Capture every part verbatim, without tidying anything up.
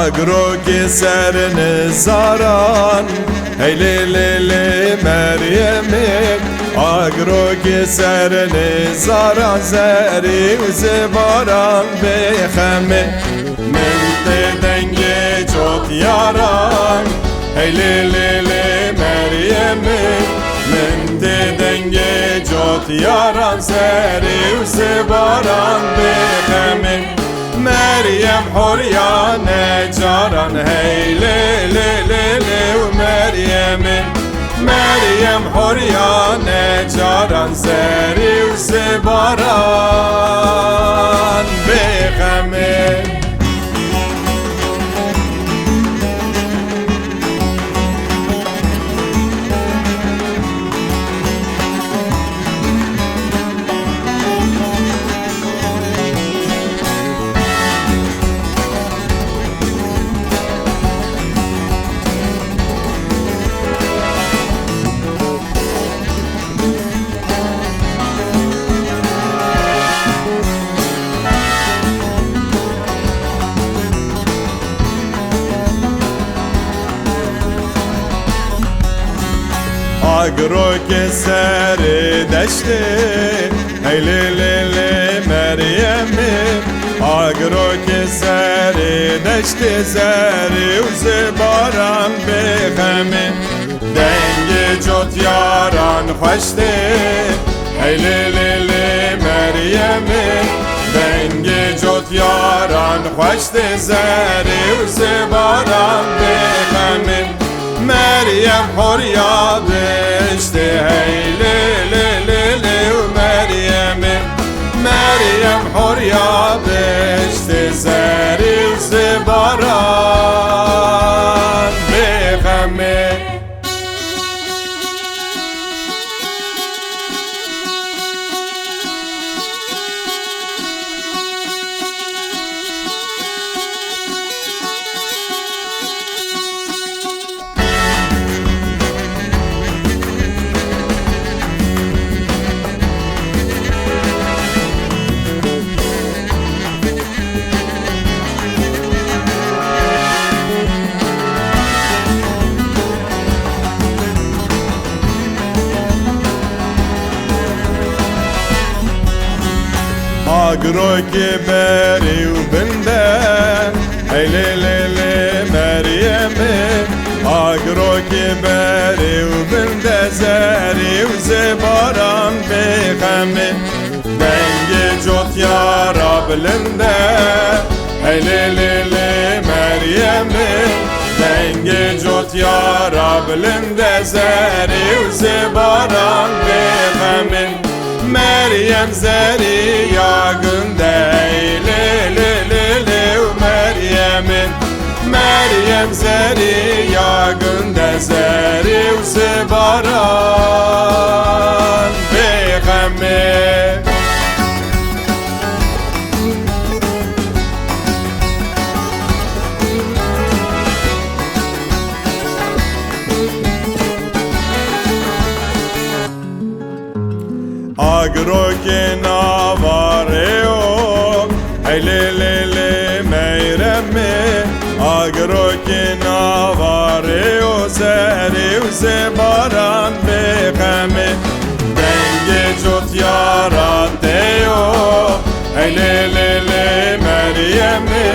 Agrokê ser nizaran, hey lê lê lê Meryemê. Agrokê ser nizaran, zerî û zibaran bêxemê. Min tê dengê cotyaran, hey lê lê lê Meryemê. Min tê dengê cotyaran, zerî û zibaran bêxemê. Meryem horiya necaran, hey lê lê lê lê û Meryemê. Meryem horiya necaran, zerî û zibaran bêxemê. Agrokê serê deştê, hey lê lê lê Meryemê. Agrokê serê deştê, zerî û zibaran bêxemê. Dengê cotyaran xweş tê, hey lê lê lê Meryemê. Dengê cotyaran xweş tê, zerî û zibaran bêxemê. Meryem horiya deştê, hey lê lê lê lê û Meryemê. Meryem horiya deştê, zerî û zibaran bêxemê. Agrokê berê û bin de, hey lê lê lê Meryemê. Agrokê berê û bin de, zerî û zibaran bêxemê. Dengê cotyara bilind e, hey lê lê lê Meryemê. Dengê cotyara bilind e, zerî û zibaran bêxemê. Meryem zerî ya gund e, hey lê lê lê lê û Meryemê. Meryem zerî ya gund e, zerî û zibaran bêxemê. Agrokê nava rê yo, hey lê lê lê Meyremê. Agrokê nava rê yo, zerî û zibaran bêxemê. Dengê cotyara tê yo, hey lê lê lê Meryemê.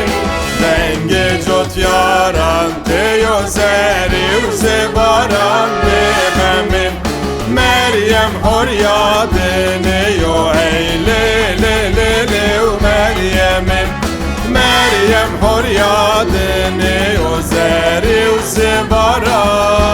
Dengê cotyara tê yo, zerî û zibaran bêxemê. Meryem horiya dinê yo, hey lê lê lê lê û Meryemê. Meryem horiya dinê yo, zerî û zibaran